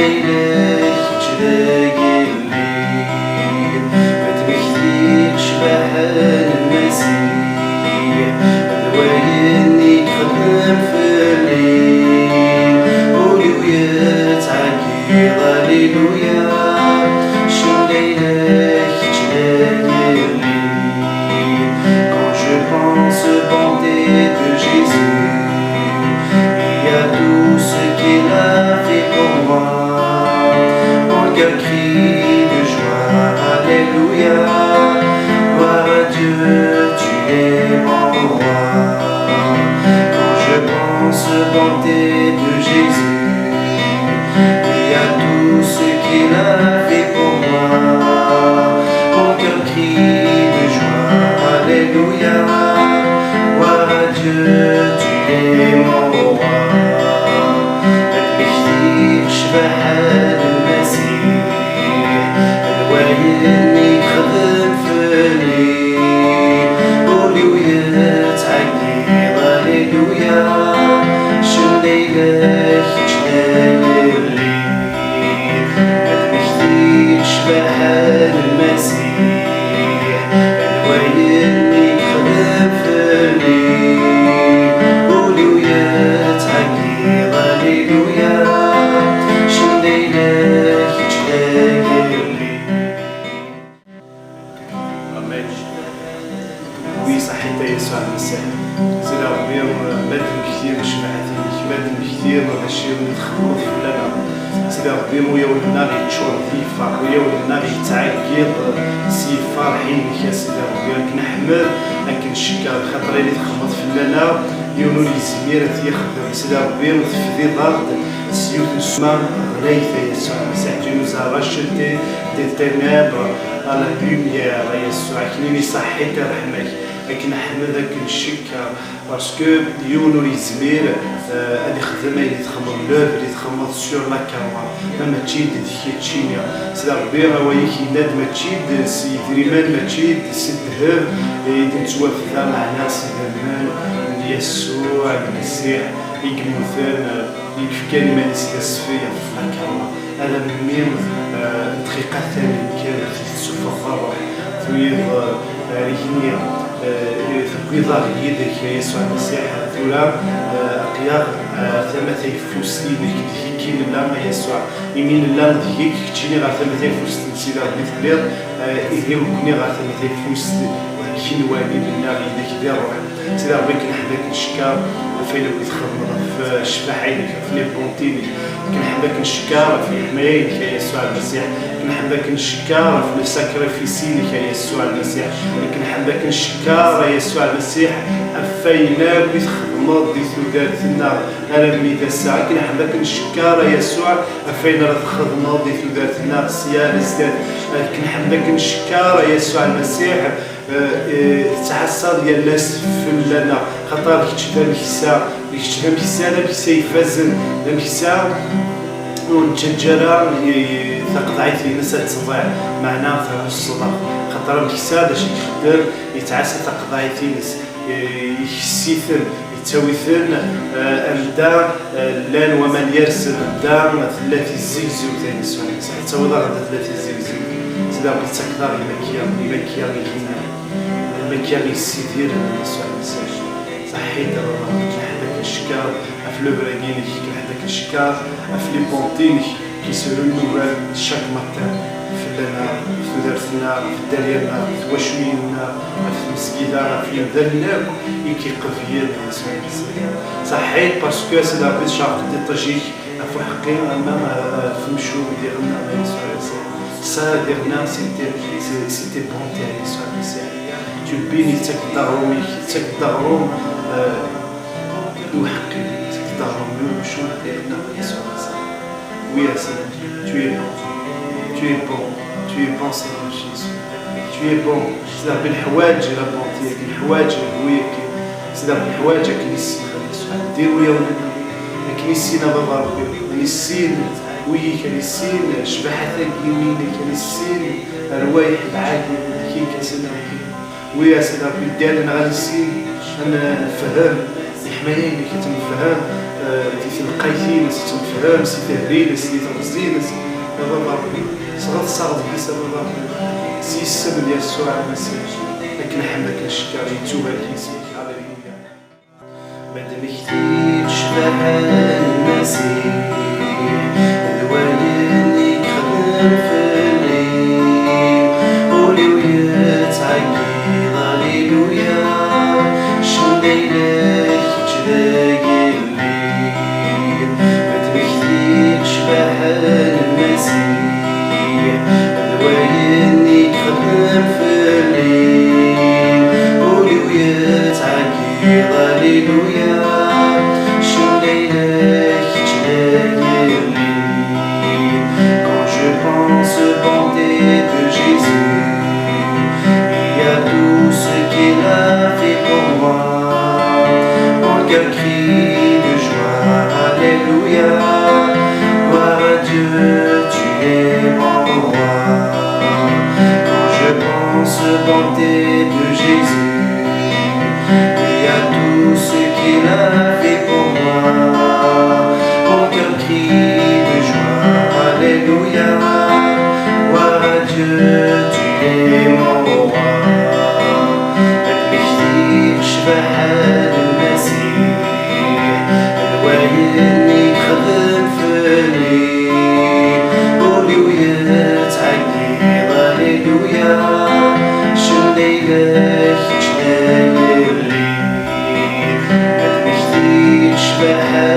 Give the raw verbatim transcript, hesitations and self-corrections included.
Ila kečč d agellid, ma tmektiḍ ccbaḥa n Lmasiḥ, d wayen i yexdem fell-i. Ul-iw yettɛeggiḍ, Alléluia, cenna ila kečč d agellid. Quand je pense aux bontés de Jésus, il y a tout ce qu'il a fait pour moi. Mon cœur crie de joie, Alléluia. Gloire à Dieu, tu es mon roi. Quand je pense aux bontés de Jésus, il y a tout ce qu'il a fait pour moi. Mon cœur crie de joie, Alléluia. Gloire à Dieu, tu es mon roi. Ma tmektiḍ ccbaḥa n Lmasiḥ, d wayen i yexdem fell-i. Ul-iw yettɛeggiḍ, Alléluia, cenna ila kečč d agellid. Ma tmektiḍ ccbaḥa n Lmasiḥ, d wayen i yexdem fell-i. Ul-iw yettɛeggiḍ, Alléluia, cenna ila kečč d agellid. Amen. Wi ṣaḥit a Yasuɛ Lmasiḥ. Sidi Ṛebbi, ma d-nmekti ccbaḥat-inek, ma d-nmekti d acu i txedmeḍ fell-aneɣ. Sidi Ṛebbi, wi awal-nneɣ yeččur d yifeṛ, wi awal-nneɣ yettɛeggiḍ s yifeṛḥ-inek, a Sidi Ṛebbi, ad k-neḥmed, ad k-ncekkeṛ, xaṭer ayen i txedmeḍ fell-aneɣ, yiwen ur yezmir ad t-yexdem. Sidi Ṛebbi, tefdiḍ-aɣ-d s yiwet n ssuma ɣlayet, a Yasuɛ Lmasiḥ, tu nous as rachetés des ténèbres à la lumière, a Yasuɛ, ad k-nini ṣaḥit i ṛṛeḥma-k, ad k-neḥmed, ad k-ncekkeṛ, parce que yiwen ur yezmir, euh, ad ixdem ayen i txedmeḍ, l'œuvre i txedmeḍ sur la croix, ma mačči d keččini. Sidi Ṛebbi, awal-ik yenna-d mačči d s yidrimen, mačči d s ddheb i d-nettwafda, meɛna s idammen n Yasuɛ Lmasiḥ i yemmuten, i yefkan iman-is d asfel ɣef la croix. Alammi, eh, dqiqa tanin kan, ad t-id-tessufɣeḍ ṛṛuḥ, tuyiḍ, eh, ar igenni, eh, tewwiḍ-aɣ yid-k, a Yasuɛ Lmasiḥ. Tura, eh, aql-aɣ, eh, tama tayeffust-inek, deg-k i nella, a Yasuɛ. Imi nella deg-k, keččini ɣer tama tayeffust n Sidi Ṛebbi telliḍ, eh, ihi nekkni ɣer tama tayeffust, deg-k i nwali, nella yid-k di ṛṛuḥ. Sidi Ṛebbi, ad k-neḥmed, ad k-ncekkeṛ ɣef wayen akk i txedmeḍ, ɣef, eh, ccbaḥa-inek, ɣef les bontés-inek. Ad k-neḥmed, ad k-ncekkeṛ ɣef leḥmaya-inek, a Yasuɛ Lmasiḥ. Ad k-neḥmed, ad k-ncekkeṛ ɣef le sacrifice-inek, a Yasuɛ Lmasiḥ. Ad k-neḥmed, ad k-ncekkeṛ, a Yasuɛ Lmasiḥ, ɣef wayen akk i txedmeḍ di tudert-nneɣ armi d ass-a. Ad k-neḥmed, ad k-ncekkeṛ, a Yasuɛ, ɣef wayen ara txedmeḍ di tudert-nneɣ sya ar zdat. Ad k-neḥmed, ad k-ncekkeṛ, a Yasuɛ Lmasiḥ, eh, eh, tettɛassaḍ yal ass fell-aneɣ, xaṭer kečč d ameksa, kečč d ameksa, d ameksa ifazen, d ameksa ur nettaǧǧa ara i, i taqeḍɛit-ines ad tḍiɛ, meɛna tɛusseḍ-aɣ, xaṭer ameksa d acu i ixeddem, yettɛassa taqeḍɛit-ines, eh, ikess-iten, yettawi-ten, eh, anda, eh, llan waman yersen, anda tella tizzegzewt, a Yasuɛ Lmasiḥ. Tettawiḍ-aɣ anda tella tizzegzewt. Sidi Ṛebbi, tettakeḍ-aɣ imakya, imakya igenni, imakya yessidiren, a Yasuɛ Lmasiḥ. Ṣaḥit a Baba, ad k-neḥmed, ad k-ncekkeṛ ɣef l'œuvre-agi-inek, ad k-neḥmed, ad k-ncekkeṛ ɣef les bontés-inek qui se renouvellent chaque matin fell-aneɣ, ɣef tudert-nneɣ, ɣef dderya-nneɣ, ɣef twaculin-nneɣ, ɣef tmesgida, ɣef yimdanen akk i k-iqeblen, a Yasuɛ Lmasiḥ. Ṣaḥit, parce que a Sidi Ṛebbi, tcerrqeḍ-d iṭij-ik ɣef uḥeqqi, ama, eh, ɣef umcum diɣen, a Yasuɛ Lmasiḥ. Ça, diɣen, c'était, c'est, c'était bonté, a Yasuɛ Lmasiḥ. Tu bénis, tettak-d aɣrum-ik, tettak-d aɣrum, eh, i uḥeqqi, tettak-d aɣrum i umcum diɣen, a Yasuɛ Lmasiḥ. Oui, a Sidi, tu es bon. Tu es bon. Tu es bon, Seigneur Jésus. Tu es bon. Sidi Ṛebbi, neḥwaǧ la bonté-agi, neḥwaǧ lehhu-agi. Sidi Ṛebbi, neḥwaǧ ad k-nissin, a Yasuɛ. Diri wid yawlen, ad k-nissin, a Baba Ṛebbi. Ad nissin wid-ik, ad nissin ccbaḥa-tagi-inek, ad nissin rrwayeḥ lɛali deg-k, a Sidi Ṛebbi. Oui, a Sidi Ṛebbi, ddi-aneɣ ad nissin, ad nefhem leḥmaya-inek, ad tt-nefhem, Di telqayt-ines, tettemfehhem si tehri-ines, di teɣzi-ines, a Baba Ṛebbi, tesɣeḍṣaɣ deg-s, a Baba Ṛebbi, s yisem n Yasuɛ Lmasiḥ, akken ḥmed, akken cekker, yettubarek yisem-ik. Aleluya. Ma d mmekti d ccbaḥa n Lmasiḥ, d wayen i yexdem fell-i, ul-iw yettɛeggiḍ, aleluya, cenna-inek kečč d agellid. Ma d mmekti d ccbaḥa n Lmasiḥ, d wayen i yexdem fell-i, ul-iw yettɛeggiḍ, aleluya, cenna-inek kečč d agellid. Quand je pense aux bontés de Jésus, il y a tout ce qu'il a fait pour moi. Mon cœur crie de joie, alléluia. Gloire à Dieu, tu es mon roi. Quand je pense aux bontés de Jésus, il y a tout ce qu'il a fait pour moi. Mon cœur crie de joie, alléluia. Gloire à Dieu, tu es mon roi. Ma d mmekti d ccbaḥa n Lmasiḥ, d wayen i yexdem fell-i, ul-iw yettɛeggiḍ, aleluya, cenna-inek kečč d agellid. Ma d mmekti d ccbaḥa